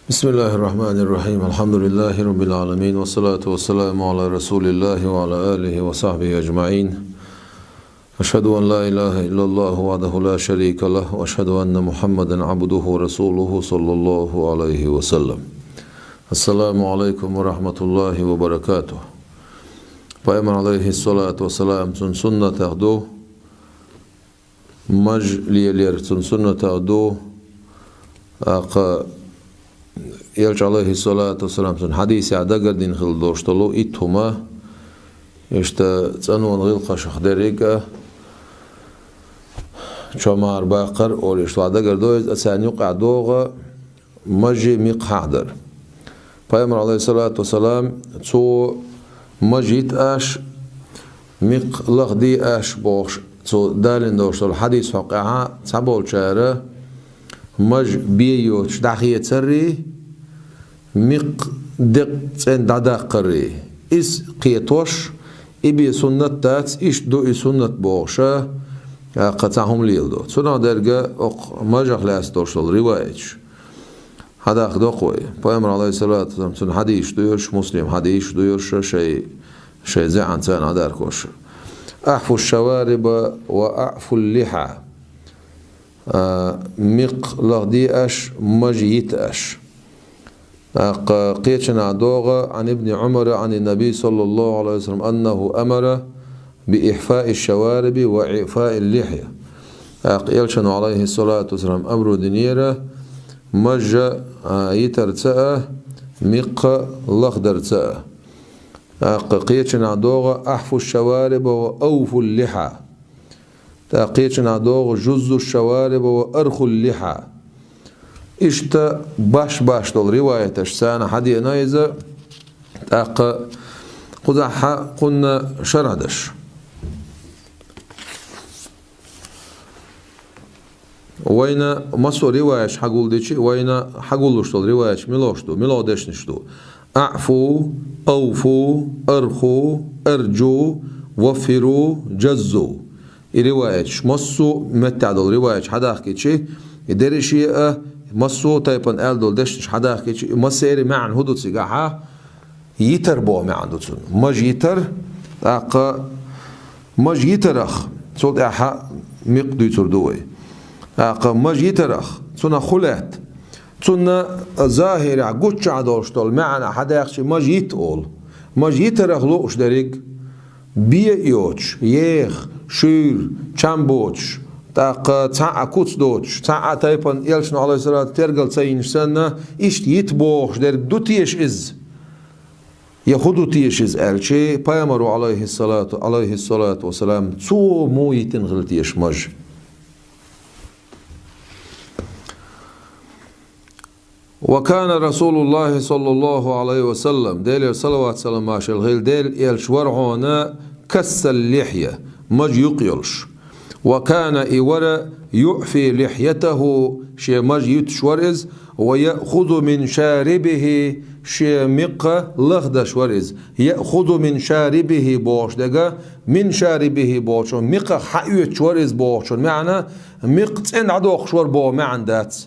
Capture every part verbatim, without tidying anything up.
بسم الله الرحمن الرحيم. الحمد لله رب العالمين، والصلاة والسلام على رسول الله وعلى آله وصحبه أجمعين. أشهد أن لا إله إلا الله وحده لا شريك له، وأشهد أن محمدا عبده ورسوله، صلى الله عليه وسلم. السلام عليكم ورحمة الله وبركاته. Пайхамар, алейхиссалату вассалам, цун суннатах ду, маж лелар цун суннатах ду. ТӀаккха Элча, алейхиссалату вассалам, цун хьадисехь дагардина хила долуш долу итт хӀума, иштта цӀанонан гӀиллакхашах дерриг а, чомара баккхар а олуш, вай дагардо иза, царна юкъахь догӀу мажи микх хьахдар. Пайхамар, алейхиссалату вассалам, цо маж йита аш, микх лахде аш бохуш, цо далийна долуш долу хьадис хьокъехь цхьаболчара маж бен йоцуш дӀахецаррий, микх декъа цӀена дӀадаккхаррий, иза кхетош, и бен суннат дац, иштта ду и суннат бохуша, кхин цхьа хӀума леладо. Цунах дерг а окху мажах лаьцна долуш долу риваяташ хьадахка доккху вай. Пайхамар, алейхиссалату вассалам, цуьнан хьадисаш ду уьш, Муслим хьадисаш ду уьш, шайн, шайн зӀе царна хьадаркош. «Ахьфу шавариба ва аъфу ллихьа». А, микх лахде аш, маж йита аш. ТӀаккха кхечанхьа догӀу, عن ابن عمر عن النبي صلى الله عليه وسلم أنه أمر بإحفاء الشوارب وإعفاء اللحية. ТӀаккха Элчано, алейхиссалату вассалам, амру динера маж, а, йитарца а, микх лахдарца а. ТӀаккха кхечанхьа догӀу: «أحفوا الشوارب وأوفوا اللحى». ТӀаккха кхечанхьа догӀу: «جزوا الشوارب وأرخوا اللحى». Иштта баш-баш долу риваяташ царна хьадеана иза, тӀаккха кхузахь кхунна шархь даш. Вайна массо а риваяташ хьагулдичи, вайна хьагуллуш долу риваяташ милош ду, мило дешнаш ду: «أعفوا، أوفوا، أرخوا، أرجوا، وفروا، جزوا». И риваяташ, массо а меттехь долу риваяташ хьадахкичи, и деррише а, массо а тайпана аьлла долу дешнаш хьадахкичи, и массеран маьӀна хӀун ду цигахьа? Йитар боху маьӀна ду цунна. Маж йитар, тӀаккха маж йитарах, цул тӀаьхьа микх дуьйцур ду вай. ТӀаккха маж йитарах, цунах хӀун лаьтта? Цунна захирехь гуччохь долуш долу маьӀна хьадаьхчи, маж йита олу. Маж йитарах лууш дерриг бен йоцуш, еха, шуьйра, чам боцуш, тӀаккха цхьа а куц доцуш, цхьа а тайпана Элчано, алейхиссалату, тергал ца йинаш санна, иштта йита бохуш дерг ду теша иза? Я хӀун ду теша иза аьлчи, пайхамаро, алейхиссалату, алейхиссалату вассалам, цо муха йитина хила теша маж? «وكان رسول الله صلى الله عليه وسلم», Делера салават-салам машал хила, Делан Элча вара хьуна, «كث اللحية», маж юкъ йолуш. «وكان», и вара, «يعفي لحيته», шен маж йитуш вара иза, «ويأخذ من شاربه», шен микха лахдеш вара иза. «يأخذ من شاربه» бохуш дерг, «من شاربه» бохучун, микхах хьаоьцуш вара иза бохучун маьӀна, микх цӀена дӀадоккхуш вара боху маьӀна дац.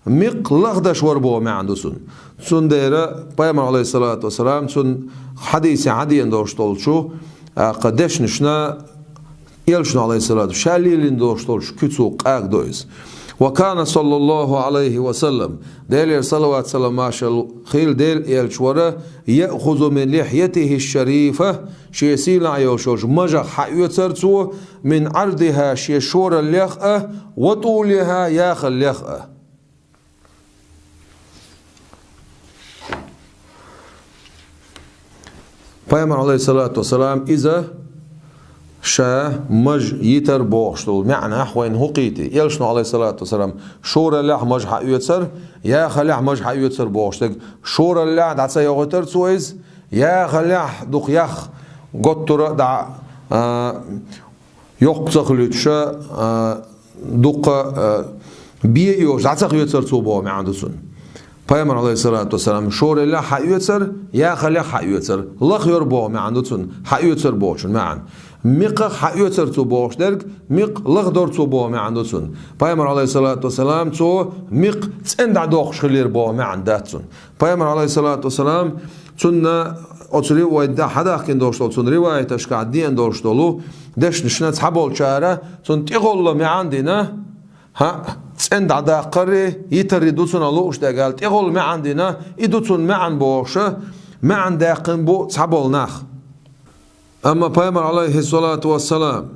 Микх лахдеш вара боху маьӀна ду цунна. Цундела пайхамар, алейхиссалату вассалам, цунна хьадисехь хьадеана долуш долчу, а, кху дешнашна Элчано, алейхиссалату, ша лелийна долуш долчу куьцо къагадо иза. «وكان صلى الله عليه وسلم», Делера салават-салам машал хила, Делан Элча вара, «يأخذ من لحيته الشريفة», шен сийлахь йолуш йолчу мажах хьаоьцура цо, «من عرضها», шен шораллех а, «وطولها», яхаллех а. Пайхамар, алейхиссалату вассалам, иза ша маж йитар бохуш долу маьӀнахь вайна хӀун кхийти? Элчано, алейхиссалату вассалам, шораллехь маж хьаоьцура, яхаллехь маж хьаоьцура бохуш дерг, шораллехь дӀа ца йохуьйтура цо иза, яхаллехь дукха ях готтура а дӀа, а, йоккха ца хуьлуьйтуша, а, дуккха, а, бен а йоцуш, дӀа ца хьоьцура цо боху маьӀна ду цунна. Пайхамар, алейхиссалату вассалам, шораллехь хьаоьцура, яхаллехь хьаоьцура, лахйора боху маьӀна ду цунна, хьаоьцура бохучун маьӀна. Мекхах хьаоьцура цо бохуш дерг, мекх лахдора цо боху маьӀна ду цуьнан. Пайхамар, Ӏалайхиссалату вассалам, цо мекх цӀена дӀадоккхуш хилира боху маьӀна дац цуьнан. Пайхамар, Ӏалайхиссалату вассалам, цунна оцу ривайта хьадахкина долуш долу, цунна риваяташкахь деана долуш долу дешнашна цхьаболчара цунна тӀегӀолла маьӀна дина, хӀаъ, цӀена дӀадаккхарри, йитарри ду цунах лууш дерг аьлла, тӀегӀолла маьӀна дина, и ду цунна маьӀна бохуша, маьӀна даьккхина бу цхьаболу нах. Амма Пайхамар, Ӏалайхиссалату вассалам,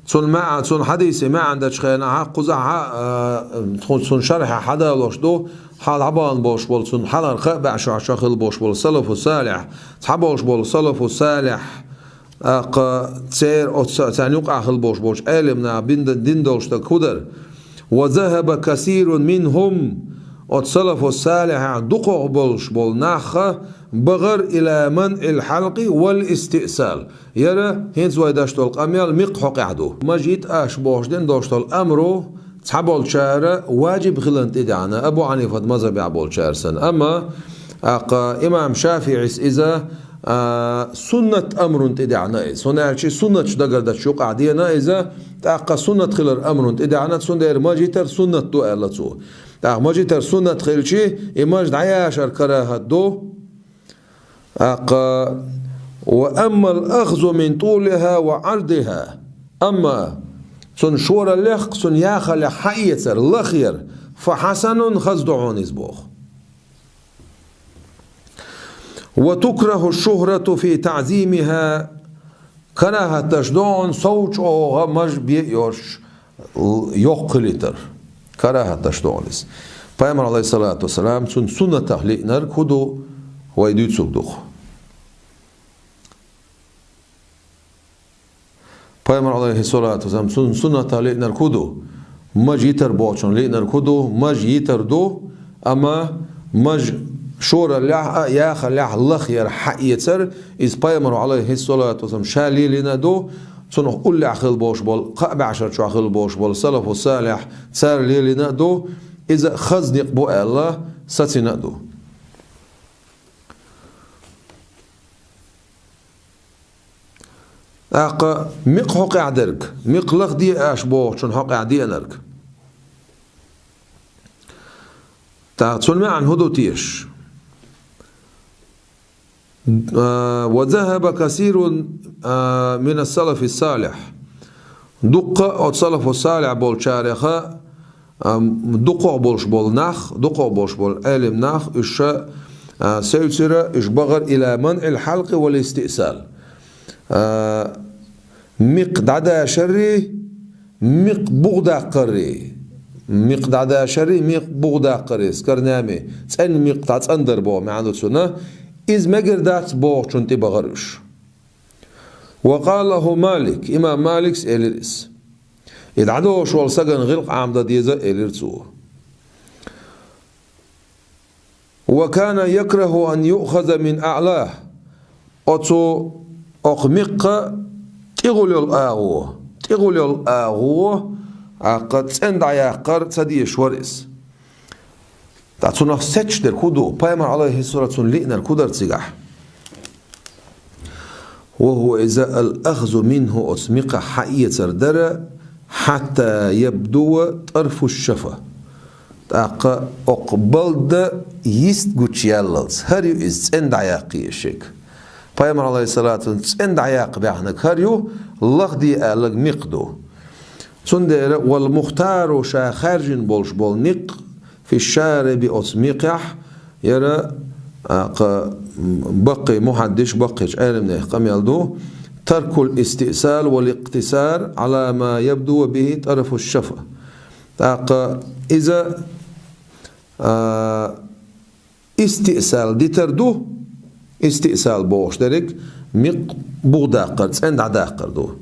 цунна маьӀ-, цунна хьадисе маьӀна дечу хенахь, кхузахь, а, цунна шархьехь хьадалош ду, хьал хьабаьхна болуш болу, цунна хьалхара кхаа бӀе шо хилла болуш болу салафу салихь, цхьаболуш болу салафу салихь, тӀаккха церан оцу царна юкъахь хилла болуш болчу Ӏелам наха бин-, дина долуш дерг хӀун дара? «Ва захаба касирун минхум», оцу салафу салихьехь дукхах болуш болу нах бахара «иля манъил хьалкъи вал истисал». Яра хӀинца вай деш долу къамел мекх хьокъехь ду. Маж йита аш бохуш дина долуш долу амру цхьаболчара ваджиб хиларна тӀедеана, Абу Хьанифат мазхабехь болчара санна. Амма, тӀаккха имам ШафиӀис иза, а, суннат амрун тӀедеана иза. ХӀунда аьлча суннаташ дагардачу юкъахь деана иза, тӀаккха суннат хилар амрун тӀедеана, цундела маж йитар суннат ду аьлла цо. ТӀаккха маж йитар суннат хилчи, и маж дӀаяшар карахӀат ду. ТӀаккха: «Ва аммал ахзу мин тулиха ва Ӏардиха». Амма цунна шораллех, цунна яхаллех хьаэцар, лахъяр, «фа хьасанун», хаза ду хьуна иза боху. «Ва тукраху шухрату фи таъзимиха», карахӀаташ ду хьуна сов чӀогӀа маж бен йош, йоккха хилийтар. КарахӀаташ ду хьуна иза. Пайхамар, Ӏалайхиссалату вассалам, цунна суннатах лиънарг хӀун ду, вай дуьйцург ду-кх. Пайхамар, Ӏалайхиссалату вассалам, цунна суннатах лиънарг хӀун ду? Маж йитар бохучунна лиънарг хӀун ду? Маж йитар ду, амма маж шораллехь а, яхаллехь лахъяр, хьаэцар, иза Пайхамар, Ӏалайхиссалату вассалам, ша лелийна а ду, цунах уллехь хилла болуш болу, кхаа бӀе шо чохь хилла болуш болу салафу салихь, цара лелийна а ду, иза хаза некъ бу аьлла, сацийна а ду. ТӀаккха мекх хьокъехь дерг, мекх лахде аш бохучун хьокъехь деанарг. ТӀаккха цунна маьӀна хӀун ду теша? А, «ва захаба касирун, а, мина салафи салихь». Дуккха оцу салафу салихь болчареха, а, дукхох болуш болу нах, дукхох болуш болу Ӏелим нах, уьш ша, а, севцира, уьш бахара «иля манъил хьалкъи вал истисал». А, мекх дӀадашарри, мекх бухадаккхарри. Мекх дӀадашарри, мекх бухадаккхарри, скорнями, цӀена мекх дӀацӀандар боху маьӀна ду цунна, иза мегар дац бохучунна тӀе бахара уьш. «Ва къала лаху Малик», имам Маликс элира иза. И дӀадолуш волу сагана гӀиллакх Ӏамадан деза, элира цо. «Ва кана якраху ан юъхаза мин аълаху». Оцу, окху мекха тӀехула йолу агӀо, тӀехула йолу агӀо, тӀаккха цӀена дӀаяккхар ца дезаш вара иза. Ткъа цунах сецаш дерг хӀун ду? Пайхамар, Ӏалайхиссалату, цунна лиънарг хӀун дара цигахь? «Ва хува», иза, «ал-ахзу минху», оцу мекхах хьаэцар дара, «хьатта ябдува тӀарфу шафа». ТӀаккха окху балда йист гучуяллалц, хӀара ю иза цӀена дӀаяккха езаш ерг. Пайхамар, Ӏалайхиссалату, цӀена дӀаяккха баьхнарг хӀара ю, лахде аьлларг мекх ду. Цундела, «вал мухтару», ша хаьржина болуш болу некъ, «фи шариби», оцу мекхехь, яра, а, кха, баккхий мухьаддиш, баккхийчу Ӏелимнех къамел ду, «таркул истисал вал икътисар Ӏала ма ябдува бихи тӀарфу шафа». ТӀаккха иза, а, истисал дитар ду, истисал бохуш дерг мекх бухадаккхар, цӀена дӀадаккхар ду.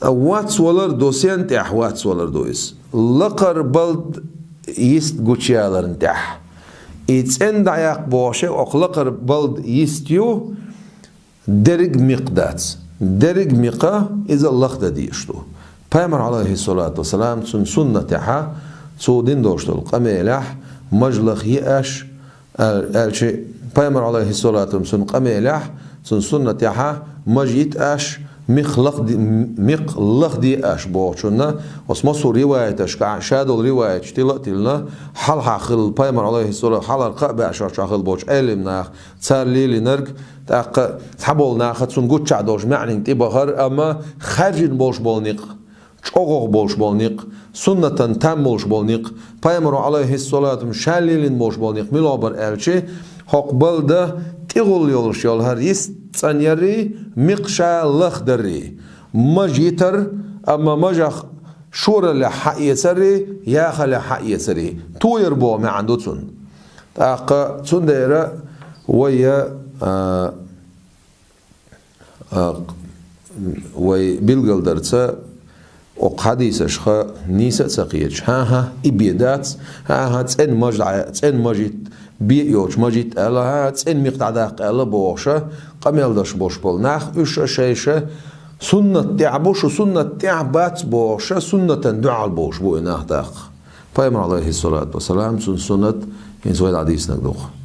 Вацвалар ду, сен тӀехь вацвалар ду иза? Лакхара балда йист гучуяларна тӀехь. И цӀена дӀаяккха бохуш, окху лакхара балда йист ю, дерриг мекх дац. Дерриг мекха иза лахдан дезаш ду. Пайхамар, Ӏалайхиссалату вассалам, цуьнан суннатехьа, цо дина долуш долу къамелехь, маж лахъе аш, аьл-, аьлча, Пайхамар, Ӏалайхиссалату, цуьнан къамелехь, цуьнан суннатехьа, маж йита аш, мих лахде, мих лахде аш бохучунна, оцу массо а риваяташка, ша долу риваяташ тила а тиллина, хьалха хилла пайхамар, алейхиссалам, хьалхара кхаа баьшарчохь хилла болчу Ӏелам нах, цара лелийнарг, тӀаккха цхьаболу наха цунна гуччахь долчу маьӀнийн тӀе бахара, амма хаьржина болуш болу некъ, чӀогӀа болуш болу некъ, суннатан там болуш болу некъ, пайхамаро, алейхиссалату, ша лелийна болуш болу некъ мила бара аьлча, хӀокху балда тӀехула йолуш йолу хӀара йист цӀанъяррий, мих ша лахдаррий, маж йитар, амма мажах шораллехь хьаэцаррий, яхаллехь хьаэцаррий, тояр боху маьӀна ду цунна. ТӀаккха цундела вай, а, а, вай билгалдарца, окху хьадисашха нийса а ца кхеташ, хӀан-хӀа, и бен дац, хӀан-хӀа, цӀена маж дӀа-, цӀена маж йитта, бен йоцуш маж йитта аьлла, хӀан-хӀа, цӀена мих дӀадаккха аьлла бохуша, къамел деш болуш болу нах, уьш а шайша суннат тӀехь бу, шу суннат тӀехь бац бохуша, суннатан дуьхьал болуш бу и нах тӀаккха. Пайхамар, алейхиссалату вассалам, цуьнан суннат хӀинца вай дӀадийцинарг ду-кх.